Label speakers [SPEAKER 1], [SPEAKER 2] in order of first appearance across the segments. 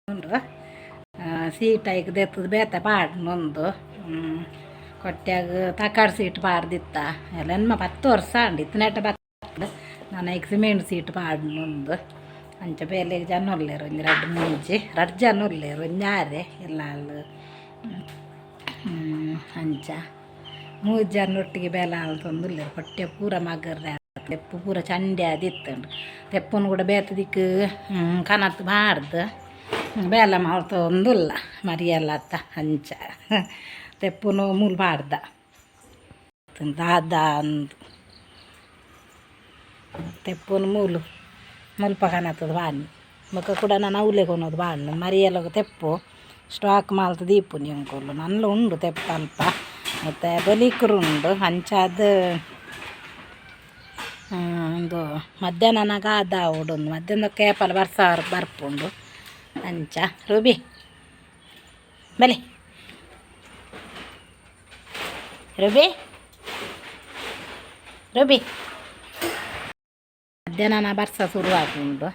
[SPEAKER 1] ಉಂಡು. ಸೀಟ್ ಐಕ್ ದೆತ್ತದ ಬೇತೆ ಪಾಡ್ನೊಂದು ಕೊಟ್ಯಾಗ ತಕಾಡ್ ಸೀಟ್ ಪಾಡ್ದಿತ್ತ. ಎಲ್ಲ ಎನ್ಮ 10 ವರ್ಷ ಆಂಡ್ ಇತ್ತನೇಟ ಬತ್ತ. ನಾನು ಐಕ್ ಸಿಮೆಂಟ್ ಸೀಟ್ ಪಾಡ್ನೊಂದು. ಅಂಚ ಬೇಲೆಗ್ ಜನ ಉಲ್ಲೆರ್, ಒಂಜಿ ರಡ್ಡ್ ಮೂಜಿ ರಡ್ಡ್ ಜನ ಉಲ್ಲೆರ್, ಒಂಜಾರೆ ಇಲ್ಲಾಲ್. ಅಂಚ ಮೂಜಿ ಜನ ಒಟ್ಟಿಗೆ ಬೇಲೆ ಆಲ್ತೊಂದುಲ್ಲೆರ್. ಕೊಟ್ಯ ಪೂರ ಮಗರ್ರೆ, ತೆಪ್ಪು ಪೂರ ಚಂಡಿ ಆದಿತ್ತುಂಡು. ತೆಪ್ಪುನು ಕೂಡ ಬೇತೆ ದಿಕ್ಕು ಕನತ್ ಪಾಡ್ದು ಬೇಲೆ ಮಲ್ತೊಂದುಲ್ಲ ಮರಿಯಲತ್ತ. ಅಂಚ ತೆಪ್ಪುನು ಮೂಲು ಪಾಡ್ದ ದಾದ ಅಂದ್ ತೆಪ್ಪುನು ಮೂಲು ಮುಲ್ಪ ಕನತದ ಬಾಣಿ. ಬೊಕ ಕೂಡ ನಾನು ಅವ್ಲೆ ಕೊನೊದು ಬಾಣ್ಣು. ಮರಿಯಲಗ್ ತೆಪ್ಪು ಸ್ಟಾಕ್ ಮಲ್ತ್ ದೀಪುನಿ ಎಂಕುಲು. ನನ್ಲ ಉಂಡು ತೆಪ್ಪು ಅಲ್ಪ, ಮತ್ತು ಬಲಿಕುರು ಉಂಡು. ಅಂಚಾದ್ ಉಂದು ಮಧ್ಯಾಹ್ನನಾಗ ಆದ ಆವೊಡೊಂದು ಮಧ್ಯಾಹ್ನ ಕೇಪಲ ಬರ್ಸ ಬರ್ಪುಂಡು. ಅಂಚ ರೂಬಿ ಬಲೆ, ರೂಬಿ ರೂಬಿ. ಮಧ್ಯಾಹ್ನ ಬರ್ಸ ಶುರು ಆಪುಂಡು.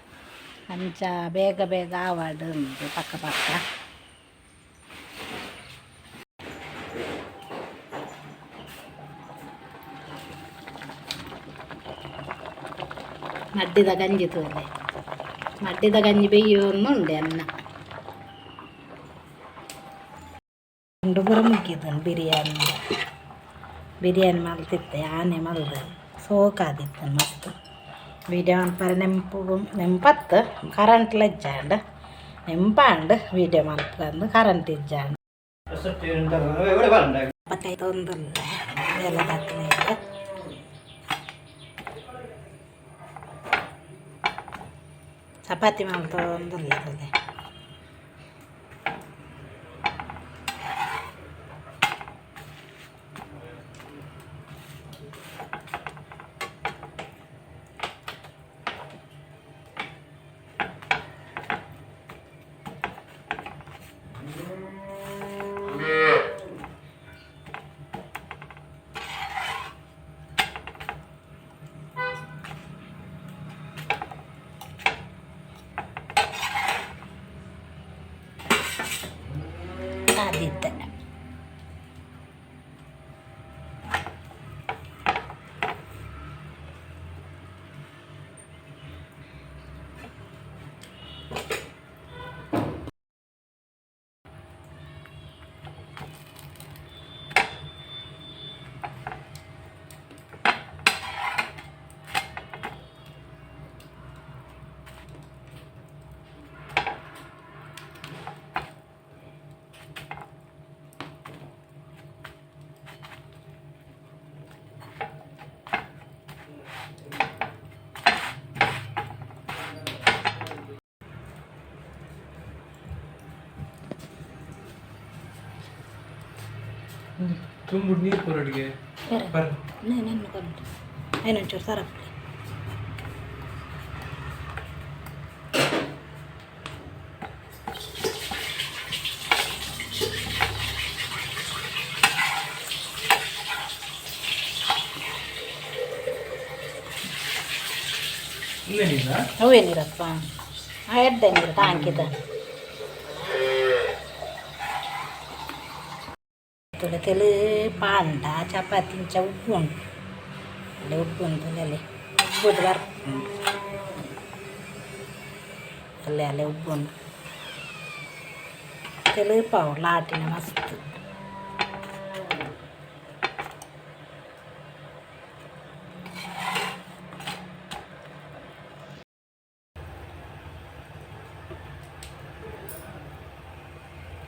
[SPEAKER 1] ಅಂಚ ಬೇಗ ಬೇಗ ಆವಡ್ ಉಂದು ಪಕ್ಕ ಪಕ್ಕ. ಮಡ್ಡಿದ ಗಂಜಿ ತೂಲೆ, ಮಡ್ಡಿದ ಗಂಜಿ ಬೆಯ್ಯೊಂದುಂಡು ಅನ್ನ ಉಂಡು ಪೂರ ಮುಗಿದುಂಡು. ಬಿರಿಯಾನಿ ಬಿರಿಯಾನಿ ಮಲ್ತಿತ್ತೆ, ಆನೆ ಮಲ್ದೆ, ಸೋಕಾದಿತ್ತು ಮಸ್ತ್. ವೀಡಿಯೋ ಮಲ್ಪರೆ ನೆಂಪು ನೆಂಪತ್ತು, ಕರೆಂಟ್ಲ ಇಜ್ಜಾಂಡ್. ನೆಂಪಾಂಡ್ ವೀಡಿಯೋ ಮಲ್ಪಂದು, ಕರೆಂಟ್ ಇಜ್ಜಾಂಡ್. ತೊಂದುಲ್ಲ ಬೇಲೆದಕ್ಲೆಗ್. ಚಪಾತಿ ಮಲ್ತೊಂದುಲ್ಲೆ ತೂಲೆ. ಆದಿತ್ತೆ.
[SPEAKER 2] ತುಂಬುಡ್ ನೀರು ಕೊರಡಿಗೆ ಬರ್.
[SPEAKER 1] ನೆನ್ನು ಕೊಂಡು ಐನೊಂಚೂರು ಸರಪಳಿ.
[SPEAKER 2] ಇಂದೇನಿಲ್ಲ.
[SPEAKER 1] ಅವೇ ನೀರಪ್ಪ, ಆ ಎಡ್ಡೆ ನೀರು ಟಾಂಕಿದ ತುಲೆ ತೆಲು ಪಾಂಡ. ಚಪಾತಿ ಇಂಚ ಉಬ್ಬು ಉಂಟು ಅಲ್ಲಿ, ಉಬ್ಬು ಉಂಟು ಅಲ್ಲಿ, ಉಬ್ಬುದು ಬರ್ಪುಂಡು ಅಲ್ಲೇ ಅಲ್ಲೇ ಉಬ್ಬು ಉಂಟು. ತೆಲುಪಾವು ಲಾಟಿನ ಮಸ್ತ್.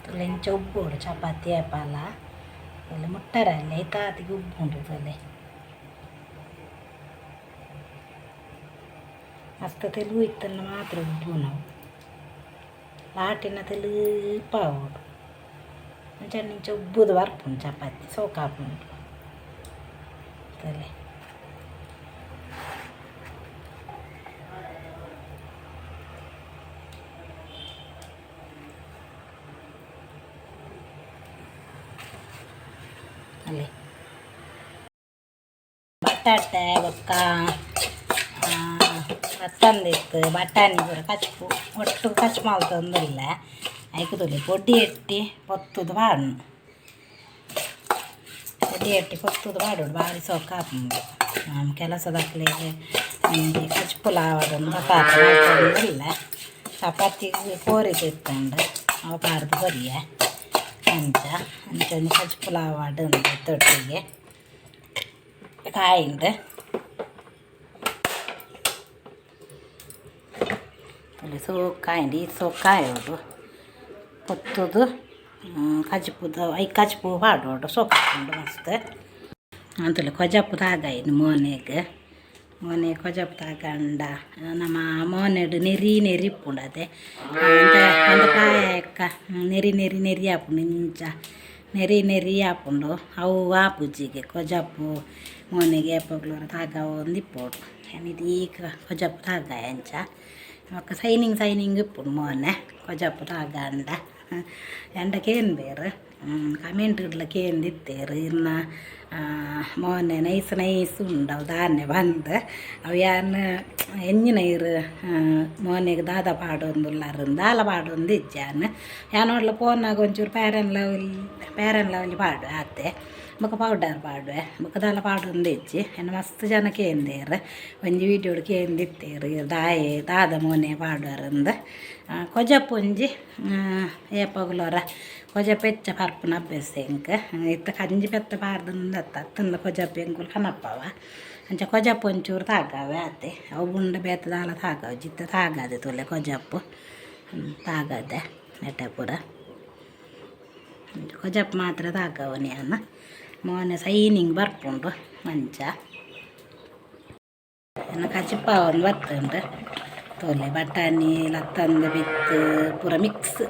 [SPEAKER 1] ತುಲೆ ಇಂಚ ಉಬ್ಬೋಡು ಚಪಾತಿ ಏಪಾಲ. ಇಲ್ಲಿ ಮುಟ್ಟರೆ ಅಲ್ಲಿ ಐತಾತಿಗೆ ಉಬ್ಬು ಉಂಟು ತುಲೆ. ಮಸ್ತ್ ತೆಲು ಇತ್ತನ್ನ ಮಾತ್ರ ಉಬ್ಬು ನಾವು ಲಾಟಿನ ತೆಲುಪಾವೊಡು. ಅಂಚನೆ ಇಂಚ ಉಬ್ಬುದು ಬರ್ಪುಂಡು ಚಪಾತಿ ಸೋಕಾಪುಂಡು ತಲೆ. ಅಲ್ಲಿ ಬಟಾಟೆ ಬೊಕ್ಕ ಬತ್ತಂದಿತ್ತು ಬಟಾಣಿ ಪೂರ ಕಚ್ಪು ಒಟ್ಟು ಕಚ್ ಮಲ್ತೊಂದುಲ್ಲೆ. ಐಕ್ ತೂಲೆ ಪೊಡಿ ಎಟ್ಟಿ ಪೊತ್ತುದು ಪಾಡುನು. ಪೊಡಿ ಎಟ್ಟಿ ಪೊತ್ತುದು ಪಾಡೋಡು, ಬಾರಿ ಸೊಕ್ಕ ಆಪುಂಡು. ಕೆಲಸದಕ್ಲೆಗ್ ಒಂಜಿ ಕಚ್ಪುಲ ಆವಡೊಂದು ಬಟಾಟೆ ಮಲ್ತೊಂದುಲ್ಲೆ. ಚಪಾತಿಗ್ ಕೋರಿ ತಿತ್ತುಂಡು, ಅವು ಪಾಡ್ದು ಕೊರಿಯೆ. ಅಂಚ ಅಂಚ ಒಂಜಿ ಕಚ್ಪುಲ ಆವಡ್ ತೊಟ್ಟಿಗೆ ಕಾಯಿಂಡು ತೂಲೆ ಸೋಕಾಯಿಂಡು. ಈ ಸೋಕಾಯೋಡು ಪೊತ್ತುದು ಕಜಿಪುದ I ಕಜಿಪು ಪಾಡೋಡು, ಸೋಕಾಪುಂಡು ಮಸ್ತ್. ಅಂತಲೆ ಕೊಜಪು ತಾಗಾಯಿನಿ ಮೋನೆಗ್. ಮೋನೆ ಕೊಜಪು ತಾಗಂಡ ನಮ್ಮ ಮೋನೆಡ್ ನೆರಿ ನೆರಿ ಇಪ್ಪುಂಡು. ಅತೆ ಒಂತೆ ಒಂತೆ ಪ್ರಾಯ ನೆರಿ ನೆರಿ ನೆರಿ ಆಪುಂಡು. ಇಂಚ ನೆರಿ ನೆರಿ ಆಪುಂಡು. ಅವು ಆಪುಜಿಗೆ ಕೊಜಪು ಮೋನೆಗೆ ಏಪಗ್ಲ ತಾಗಾವೊಂದು ಇಪ್ಪೊಡು. ಇಡೀ ಕೊಜಪು ತಾಗಾಯ ಅಂಚ. ಬೊಕ್ಕ ಸೈನಿಂಗ್ ಸೈನಿಂಗ್ ಇಪ್ಪುಂಡು ಮೋನೆ ಕೊಜಪು ತಾಗಂಡ. ಎಂಡ ಕೇನ್ಬೆರ್, ಕಮೆಂಟ್ ಇಡ್ಲ ಕೇಂದಿತ್ತೆರ್, ಇರ್ನ ಮೋನೆ ನೈಸ್ ನೈಸ್ ಉಂಡು ಅವು ದಾನೆ ಪಂದ್. ಅವು ಯಾನ್ ಎಂಚಿನ ಇರ್ ಮೋನೆಗ್ ದಾದ ಪಾಡೊಂದುಲ್ಲರ್ ದಾಲ ಪಾಡೊಂದು ಇಜ್ಜಿ ಯಾನ್. ಯಾನ್ ಓಡ್ಲ ಪೋನಾಗ ಒಂಚೂರು fair and lovely, fair and lovely ಪಾಡುವೆ ಆತೆ. ಬೊಕ ಪೌಡರ್ ಪಾಡುವೆ, ಬೊಕ ದಾಲ ಪಾಡೊಂದು ಇಜ್ಜಿ. ಎನ್ನ ಮಸ್ತ್ ಜನ ಕೇಂದೇರ್, ಒಂಜಿ ವೀಡಿಯೋಡು ಕೇಂದಿತ್ತೆರ್, ದಾಯೆ ದಾದ ಮೋನೆ ಪಾಡುವರಂದು. ಕೊಜಪು ಒಂಜಿ ಏಪೊಗುಲೊರ ಕೊಜಪು ಹೆಚ್ಚ ಪರ್ಪುನ ಅಭ್ಯಾಸ ಎಂಕ್. ಇತ್ತೆ ಕಂಜಿ ಪೆತ್ತ ಪಾಡ್ದಂದು ಅತ್ತ ಅತ್ತಂದ ಕೊಜಪು ಎಂಕುಲು ಕನಪವ. ಅಂಚ ಕೊಜಪು ಒಂಚೂರು ತಾಗಾವೆ ಆತೆ. ಅವು ಬುಂಡ ಬೇತೆ ದಾಲ ತಾಗಾವು ಜಿತ್ತ ತಾಗಾದೆ. ತೂಲೆ ಕೊಜಪು ತಾಗದೆ ನೆಟೆ ಪೂರ. ಕೊಜಪು ಮಾತ್ರ ತಾಗವನಿ ಯಾನ್. ಮೋನೆ ಸೈನಿಂಗ್ ಬರ್ಪುಂಡು ಅಂಚ. ಎನ್ನ ಕಜಿಪಾವೊಂದು ಬತ್ತುಂಡು ತೋಲೆ. ಬಟಾಣಿ, ಲತ್ತಂದೆ ಬಿತ್ತು ಪೂರ ಮಿಕ್ಸ್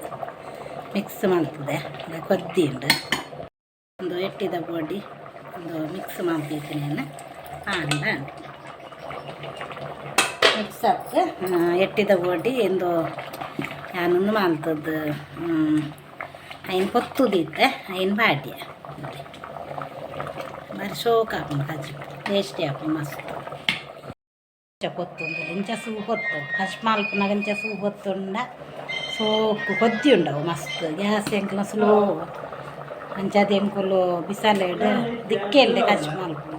[SPEAKER 1] ಮಿಕ್ಸ್ ಮಲ್ತದೆ. ಕೊದ್ದಿಂಡು ಒಂದು ಎಟ್ಟಿದ ಪೊಡಿ ಒಂದು ಮಿಕ್ಸ್ ಮಲ್ತಿದ್ದೀನಿ. ಆಂಡ ಮಿಕ್ಸ್ ಆತ್ ಎಟ್ಟಿದ ಪೊಡಿ ಇಂದು ಯಾನೊಂದು ಮಲ್ತದ್ದು. ಐನ್ ಪೊತ್ತುದಿತ್ತೆ, ಐನ್ ಪಾಡ್ಯ. ಬಾರಿ ಶೋಕ್ ಆಪುಂಡು ಕಜಿಪು, ಟೇಸ್ಟಿ ಆಪುಂಡು ಮಸ್ತ್. ಪೊತ್ತುಂಡು ಇಂಚ ಸೂ ಪೊತ್ತು ಕಚ್ ಮಲ್ಪುನಾಗ ಇಂಚ ಸೂ ಪೊತ್ತುಂಡ ಸೋಕು ಕೊದ್ದಿ ಉಂಡವು ಮಸ್ತ್. ಗ್ಯಾಸ್ ಎಂಕಲ್ನ ಸ್ಲೋ ಅಂಚಾದ್ ಎಂಕುಲು ಬಿಸಲೆಡ್ ದಿಕ್ಕೆಲ್ದೆ ಕಚ್ ಮಲ್ಪುನು.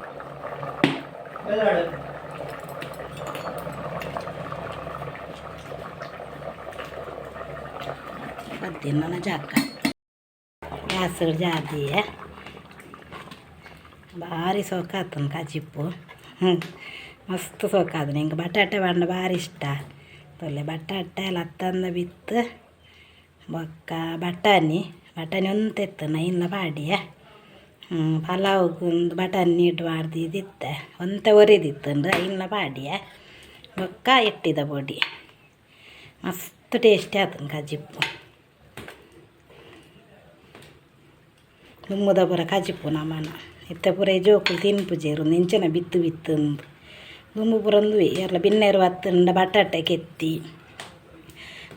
[SPEAKER 1] ಕೊದ್ದಿ ನನ ಜಾಕ ಗ್ಯಾಸ್ ಜಾದಿಯೆ. ಭಾರಿ ಸೋಕಾತುಂಡು ಕಜಿಪು, ಮಸ್ತ್ ಸೋಕಾದನೆ. ಎಂಕ್ ಬಟಾಟೆ ಪಂಡ ಭಾರಿ ಇಷ್ಟ. ತೋಲೆ ಬಟಾಟೆ, ಲತ್ತಂದ ಬಿತ್ತು ಬೊಕ್ಕ ಬಟಾಣಿ. ಬಟಾಣಿ ಒಂತೆ ಇತ್ತು, ಐನ್ಲ ಪಾಡಿಯೆ. ಪಲಾವ್ಗ್ ಒಂದು ಬಟಾಣಿ ನೀರು ಪಾಡ್ದಿತ್ತೆ, ಒಂತೆ ಒರಿದಿತ್ತುಂಡು, ಐನ್ಲ ಪಾಡಿಯೆ. ಬೊಕ್ಕ ಎಟ್ಟಿದ ಪೊಡಿ. ಮಸ್ತ್ ಟೇಸ್ಟಿ ಆತುಂಡು ಕಜಿಪು. ದುಂಬುದ ಪೂರ ಕಜಿಪು ನಮನ. ಇತ್ತೆ ಪೂರ ಜೋಕುಲು ತಿನ್ಪುಜೆರ್ ಇಂಚನೆ ಬಿತ್ತು ಬಿತ್ತುಂದು. ದುಂಬು ಪೂರ ಉಂದುವೆ ಏರ್ಲ ಬಿನ್ನೆರ್ ಬತ್ತುಂಡ ಬಟಾಟೆ ಕೆತ್ತಿ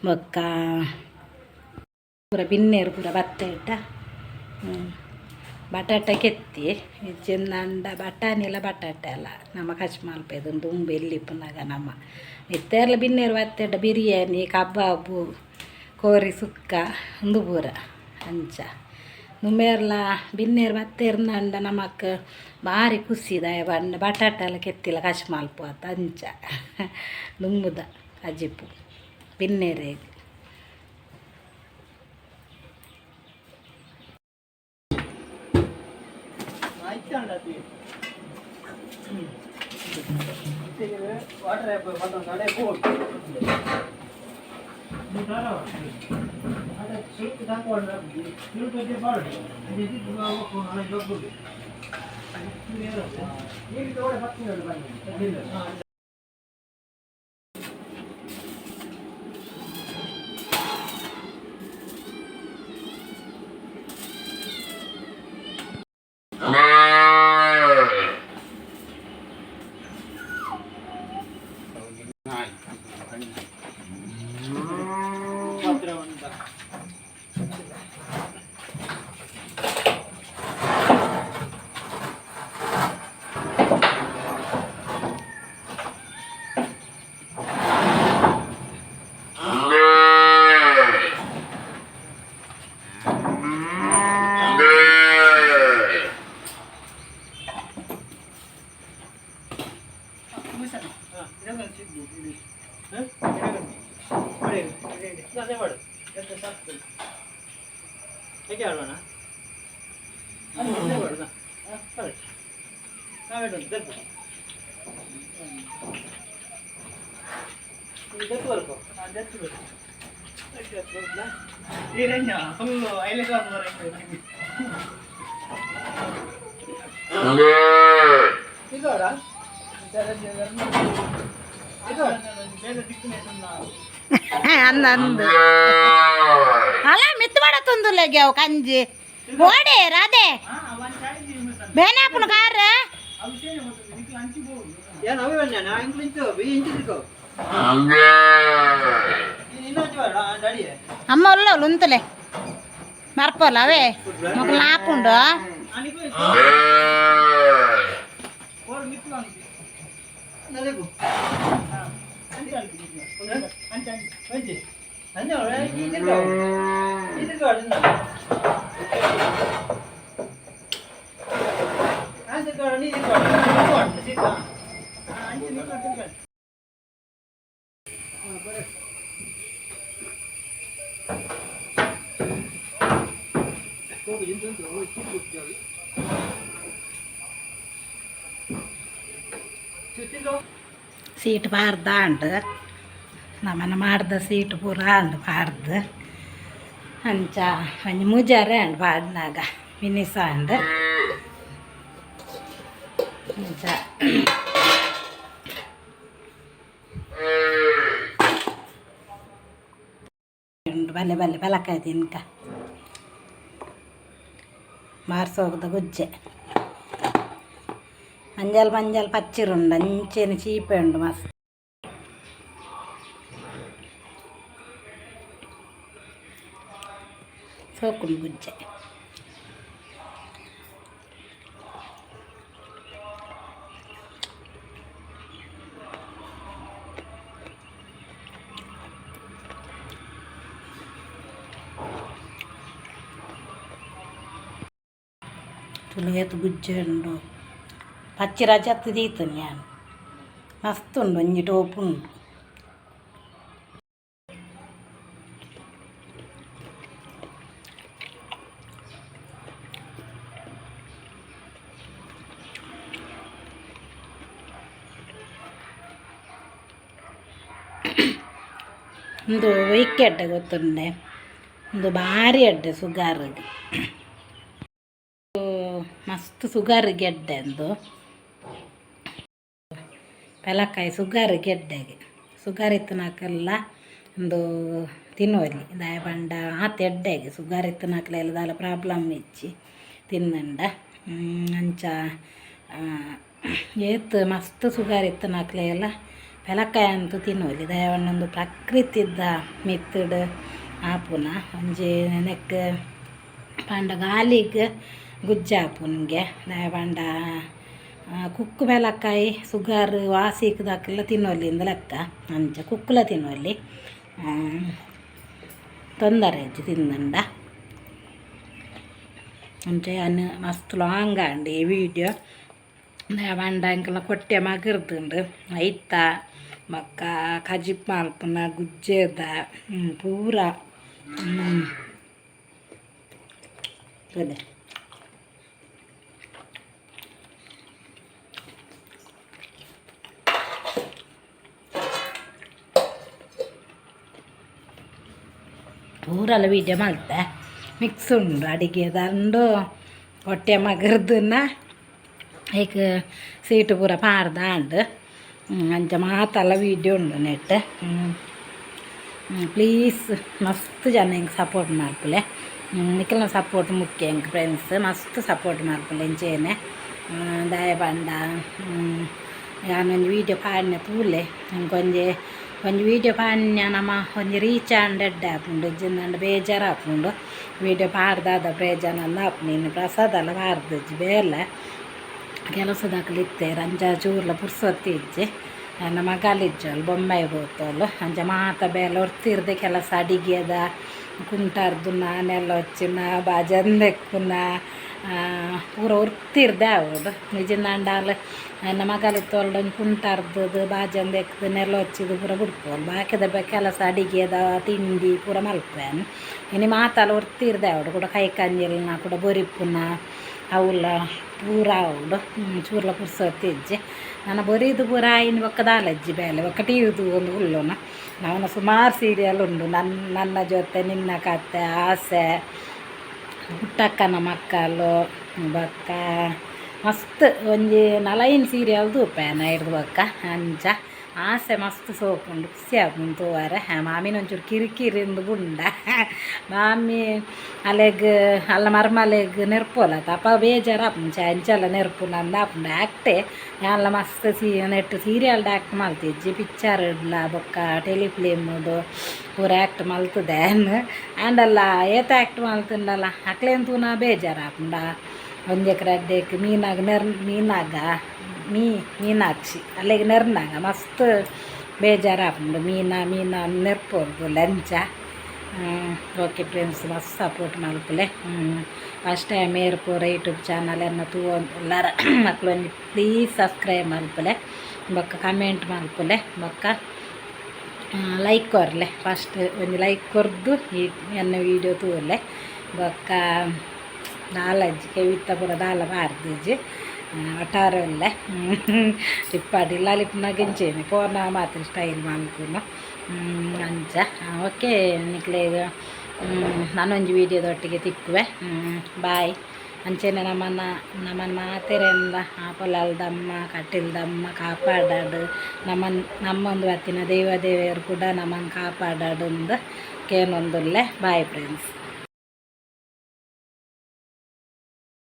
[SPEAKER 1] ಬೊಕ್ಕ ಪೂರ ಬಿನ್ನೆರ್ ಪೂರ ಬತ್ತೆಟ ಬಟಾಟೆ ಕೆತ್ತಿ ಇಜ್ಜಿಂದಾಂಡ ಬಟಾಣಿಲ ಬಟಾಟೆ ಅಲ್ಲ ನಮ ಕಚ್ ಮಲ್ಪೆದು ದುಂಬು ಎಲ್ಲಿ ಇಪ್ಪುನಗ ನಮ. ಇತ್ತೆ ಏರ್ಲ ಬಿನ್ನೆರ್ ಬತ್ತೆಡ ಬಿರಿಯಾನಿ, ಕಬಾಬು, ಕೋರಿ ಸುಕ್ಕ ಉಂದು ಪೂರ ಅಂಚ. ದುಂಬೇರ್ಲ ಬಿನ್ನೆರ್ ಬತ್ತೆರ್ಂದಾಂಡ ನಮಕ್ ಬಾರಿ ಖುಷಿ, ದಾಯೆ ಪಂಡ ಬಟಾಟೆಲ ಕೆತ್ತಿಲ ಕಚ್ ಮಲ್ಪುವತ್ತ. ಅಂಚ ದುಂಬುದ ಕಜಿಪು ಬಿನ್ನೆರೆಗ್. ಅಂದ ಅಂದು ಅಲ್ಲ ಮಿತ್ತು ಮಾಡತ್ತೊಂದುಲ್ಲ ಅವು ಕಂಜಿ ಓಡಿ ರಾಧೆ ಬೇನಾಪುನ ಕಾರ್. ಅಮ್ಮ ಉಲ್ಲ ಉಂತಲೆ ಮರ್ಪೋಲ್ಲ ಅವೇ ಮೊಕ್ಕಲು ನಾಪುಂಡು. ಸೀಟ್ ಪಾರ್ದ ಅಂಡ್ ನಮ್ಮನೆ ಮಾಡ್ದ ಸೀಟ್ ಪೂರ ಅಂಡ್ ಪಾಡ್ದು ಅಂಚ ಒಂಜಿ ಮುಜಾರೆ ಅಂಡ್ ಪಾಡ್ನಾಗ ಮಿನಿಸ ಅಂಡ್ ಅಂಚ. ಉಂಡು ಬಲ್ಲೆ ಬಲ್ಲೆ ಪಲಕಾಯಿ ತಿನ್ಕ ಮಾರ್ಸೋಗದ ಗುಜ್ಜೆ ಮಂಜಲ್ ಮಂಜಲ್ ಪಚ್ಚಿರುಂಡು ಅಂಚೆನೆ ಚೀಪೆ ಉಂಡು ಮಸ್ತ್. ಸೋಕುಂಡು ಗುಜ್ಜೆ. ತುಳುವೇತು ಗುಜ್ಜೆ ಉಂಡು ಪಚ್ಚಿರ ಚತ್ತು ದೀತನಿ ಯಾನ್ ಮಸ್ತ್ ಉಂಡು ಒಂಜಿ ಟೋಪು ಉಂಡು. ಉಂದು ಒಯ್ಕೆ ಎಡ್ಡೆ ಗೊತ್ತುಂಡೆ ಉಂದು ಭಾರಿ ಎಡ್ಡೆ ಸುಗಾರಿಗೆ ಮಸ್ತ್ ಸುಗಾರಿಗೆ ಎಡ್ಡೆ. ಉಂದು ಪೆಲಕಾಯಿ ಸುಗಾರಿಗೆ ಎಡ್ಡೆಗೆ ಸುಗಾರ್ ಇತ್ತಿನಕಲ್ಲ ಉಂದು ತಿನ್ನೊಲಿ ದಾಯೆ ಪಂಡ ಆತ್ ಎಡ್ಡೆಗೆ ಸುಗಾರ್ ಇತ್ತಿನಕ್ಲೆಗ್ ದಾಲ ಪ್ರಾಬ್ಲಮ್ ಇಜ್ಜಿ ತಿಂದಂಡ. ಅಂಚ ಏತ್ ಮಸ್ತ್ ಸುಗಾರ್ ಇತ್ತಿನಕ್ಲೆಗೆಲ ಪೆಲಕಾಯಿ ಅಂತೂ ತಿನ್ನೊಲಿ ದಾಯೆ ಪಂಡ ಉಂದು ಪ್ರಕೃತಿದ ಮಿತ್ತುಡ್ ಆಪುನ ಒಂಜಿ ನೆಕ್ಕ್ ಪಂಡ ಗಾಲಿಗ್ ಗುಜ್ಜೆ ಆಪುನಿಗೆ ದಾಯೆ ಪಂಡ ಕುಕ್ಕು ಪೆಲಕಾಯಿ ಸುಗರ್ ವಾಸಿಕ್ದಕ್ಲೆಲ ತಿನ್ನೊಲಿ ಇಂದ್ ಲೆಕ್ಕ. ಅಂಚ ಕುಕ್ಕುಲ ತಿನ್ನೊಲಿ ತೊಂದರೆ ಇಜ್ಜಿ ತಿಂದಂಡ. ಅಂಚ ಯಾನ್ ಮಸ್ತ್ ಲಾಂಗ್ ಆಂಡ್ ಈ ವಿಡಿಯೋ ದಾಯೆ ಪಂಡ ಎಂಕಲ್ನ ಕೊಟ್ಯ ಮಗರ್ದುಂಡು ಐತ ಬೊಕ್ಕ ಕಜಿಪ್ ಮಲ್ಪುನ ಗುಜ್ಜೆದ ಪೂರ ತೂಲೆ. ಪೂರಲ ವೀಡಿಯೋ ಮಲ್ತೆ ಮಿಕ್ಸ್ ಉಂಡು ಅಡಿಗೆದ ಉಂಡು ಹೊಟ್ಟೆ ಮಗರ್ದನ್ನ ಐಕ್ ಸೀಟ್ ಪೂರ ಪಾಡ್ದ ಆಂಡ್ ಅಂಚ ಮಾತಲ್ಲ ವೀಡಿಯೋ ಉಂಡು ನೆಟ್. ಪ್ಲೀಸ್ ಮಸ್ತ್ ಜನ ಎಂಕ್ ಸಪೋರ್ಟ್ ಮಲ್ಪುಲೆ. ನಿಕಲ್ನ ಸಪೋರ್ಟ್ ಮುಖ್ಯ ಎಂಕ್ ಫ್ರೆಂಡ್ಸ್. ಮಸ್ತ್ ಸಪೋರ್ಟ್ ಮಲ್ಪುಲೆ ಇಂಚೆನೆ ದಾಯೆ ಪಂಡ ಯಾನ್ ಒಂಜಿ ವೀಡಿಯೋ ಪಾಡ್ನೆ ತೂಲೆ ಎಂಕ್ ಒಂಜಿ ಒಂಜಿ ವೀಡಿಯೋ ಪಾಡ್ನ ನಮ ಒಂಜಿ ರೀಚ್ ಆಂಡ ಎಡ್ಡೆ ಆಪುಂಡು ಇಜ್ಜಿಂದಂಡ ಬೇಜಾರು ಆಪುಂಡು ವೀಡಿಯೋ ಪಾಡ್ದಾದ ಪ್ರಯೋಜನ ಅಂದ್ ಆಪುಂಡು. ಇನ್ನು ಪ್ರಸಾದಲ ಪಾಡ್ದಿಜ್ಜಿ ಬೇಲೆ ಕೆಲಸದಕುಲು ಇತ್ತೆರ್ ಅಂಚ ಚೂರ್ಲ ಪುರ್ಸೊತ್ತು ಇಜ್ಜಿ. ಎನ್ನ ಮಗಲ್ ಬೊಂಬೈ ಪೋತೋಲು. ಅಂಚ ಮಾತ ಬೇಲೆ ಒರ್ತಿರ್ದೆ ಕೆಲಸ ಅಡಿಗೆದ ಕುಂಟಾರ್ದುನ ನೆಲ ಒಚ್ಚುನ ಬಾಜನ್ ದೆಕ್ಕುನ ಪೂರ ಒರ್ತಿರ್ದೆ ಆವೊಡು. ಇಜ್ಜಿಂದಾಂಡ ಎನ್ನ ಮಗಲ್ ಇತ್ತೋಲ್ಡ ಒಂಜಿ ಕುಂಟಾರ್ದದು ಬಾಜನ್ ದೆಕ್ಕ್ದು ನೆಲ ಒಚ್ಚಿದ್ ಪೂರ ಬುಡ್ಪೋಲು. ಬಾಕಿದ ಕೆಲಸ ಅಡಿಗೆದ ತಿಂಡಿ ಪೂರ ಮಲ್ಪುವೆ. ಇನಿ ಮಾತಲ ಒರ್ತಿರ್ದೆ ಆವೊಡು ಕುಡ ಕೈ ಕಂಜಿಲ್ನ ಕುಡ ಬೊರಿಪುನ. ಅವುಲ ಪೂರ ಆವೊಡು. ಚೂರ್ಲ ಪುರ್ಸೊತ್ತಿಜ್ಜಿ. ನನ ಬೊರಿದು ಪೂರ ಆಯಿನ ಬೊಕ್ಕ ದಾಲಜ್ಜಿ ಬೇಲೆ ಬೊಕ್ಕ ಟಿವಿ ತೂವೊಂದು ಕುಲ್ಲುನ. ನವನ ಸುಮಾರು ಸೀರಿಯಲ್ ಉಂಡು. ನನ್ನ ನನ್ನ ಜೊತೆ ನಿನ್ನ ಕತೆ, ಆಸೆ, ಪುಟ್ಟಕ್ಕನ ಮಕ್ಕಳು, ಬೊಕ್ಕ ಮಸ್ತ್ ಒಂಜಿ ನಲೈನ್ ಸೀರಿಯಲ್ ತೂಪೆ ಐಡ್ದ್ ಬೊಕ್ಕ. ಅಂಚ ಆಸೆ ಮಸ್ತ್ ಸೋಕುಂಡು, ಖುಷಿ ಆಪುಂಡು ತೂವರೆ. ಮಾಮಿನ ಒಂಚೂರು ಕಿರಿಕಿರಿಂದು ಬುಂಡ. ಮಾಮಿ ಅಲೆಗ್ ಅಲ್ಲ ಮರ್ಮಲೆಗ್ ನೆರ್ಪೊಲತ, ಅಪ ಬೇಜಾರಾಪುಂಡು. ಛೆ, ಅಂಚೆಲ್ಲ ನೆರ್ಪುನ ಅಂದ್ ಆಪುಂಡು. ಆಕ್ಟೇ ಯಾನ್ಲ ಮಸ್ತ್ ನೆಟ್ ಸೀರಿಯಲ್ಡ್ ಆ್ಯಕ್ಟ್ ಮಲ್ತಿಜ್ಜಿ. ಪಿಕ್ಚರ್ಡ್ಲ ಬೊಕ್ಕ ಟೆಲಿಫಿಲಿಮ್ಡು ಪೂರ ಆ್ಯಕ್ಟ್ ಮಲ್ತದೆ. ಆಂಡಲ್ಲ ಏತ್ ಆ್ಯಕ್ಟ್ ಮಲ್ತುಂಡಲ ಅಕ್ಲೆನ್ ತೂನ ಬೇಜಾರಾಪುಂಡ. ಒಂಜೆಕ್ ರಡ್ಡೆಕ್ ಮೀನಾಗ ನೆರ್ ಮೀನಾಗ ಮೀನಾಕ್ಷಿ ಅಲ್ಲೆಗ್ ನೆರ್ನಾಗ ಮಸ್ತ್ ಬೇಜಾರಾಪುಂಡು. ಮೀನಾ ಮೀನಾ ನೆರ್ಪೊರ್ದು ಲಂಚ. ಓಕೆ ಫ್ರೆಂಡ್ಸ್, ಮಸ್ತ್ ಸಪೋರ್ಟ್ ಮಲ್ಪುಲೆ. ಫಸ್ಟ್ ಟೈಮ್ ಏರ್ ಪೂರ ಯೂಟ್ಯೂಬ್ ಚಾನಲ್ ಎನ್ನ ತೂವೊಂದುಲ್ಲಾರ ಅಕ್ಲು ಒಂಜಿ ಪ್ಲೀಸ್ ಸಬ್ಸ್ಕ್ರೈಬ್ ಮಲ್ಪುಲೆ, ಬೊಕ್ಕ ಕಮೆಂಟ್ ಮಲ್ಪುಲೆ, ಬೊಕ್ಕ ಲೈಕ್ ಕೊರ್ಲೆ. ಫಸ್ಟ್ ಒಂಜಿ ಲೈಕ್ ಕೊರ್ದು ಈ ಎನ್ನ ವೀಡಿಯೋ ತೂಲೆ. ಬೊಕ್ಕ ದಾಲಜ್ಜಿ ಕೆವಿತ್ತ ಪೂರ ದಾಲ ಪಾರ್ದಿಜ್ಜಿ. ಒಟ್ಟಾರೆ ಉಲ್ಲೆ ಇಪ್ಪಾಡಿ ಲಲಿಪ್ನಾಗ ಇಂಚೇನೆ ಪೋನ ಮಾತ್ರ ಸ್ಟೈಲ್ ಮಲ್ಪುನ ಅಂಚ. ಓಕೆ, ನಿಕ್ಲೆಗ್ ನಾನೊಂಜಿ ವೀಡಿಯೋದೊಟ್ಟಿಗೆ ತಿಕ್ಕುವೆ. ಬಾಯ್. ಅಂಚೆನೆ ನಮ್ಮನ್ನ ನಮ್ಮನ್ನ ಮಾತೆರೆಂದ ಆ ಪೊಲಾಲ್ದಮ್ಮ ಕಟ್ಟಿಲ್ದಮ್ಮ ಕಾಪಾಡಾಡು. ನಮ್ಮನ್ ನಮ್ಮೊಂದು ಬತ್ತಿನ ದೈವ ದೇವೆಯರು ಕೂಡ ನಮ್ಮನ್ನು ಕಾಪಾಡಾಡು ಅಂದ್ ಕೇನೊಂದುಲ್ಲೆ. Bye friends.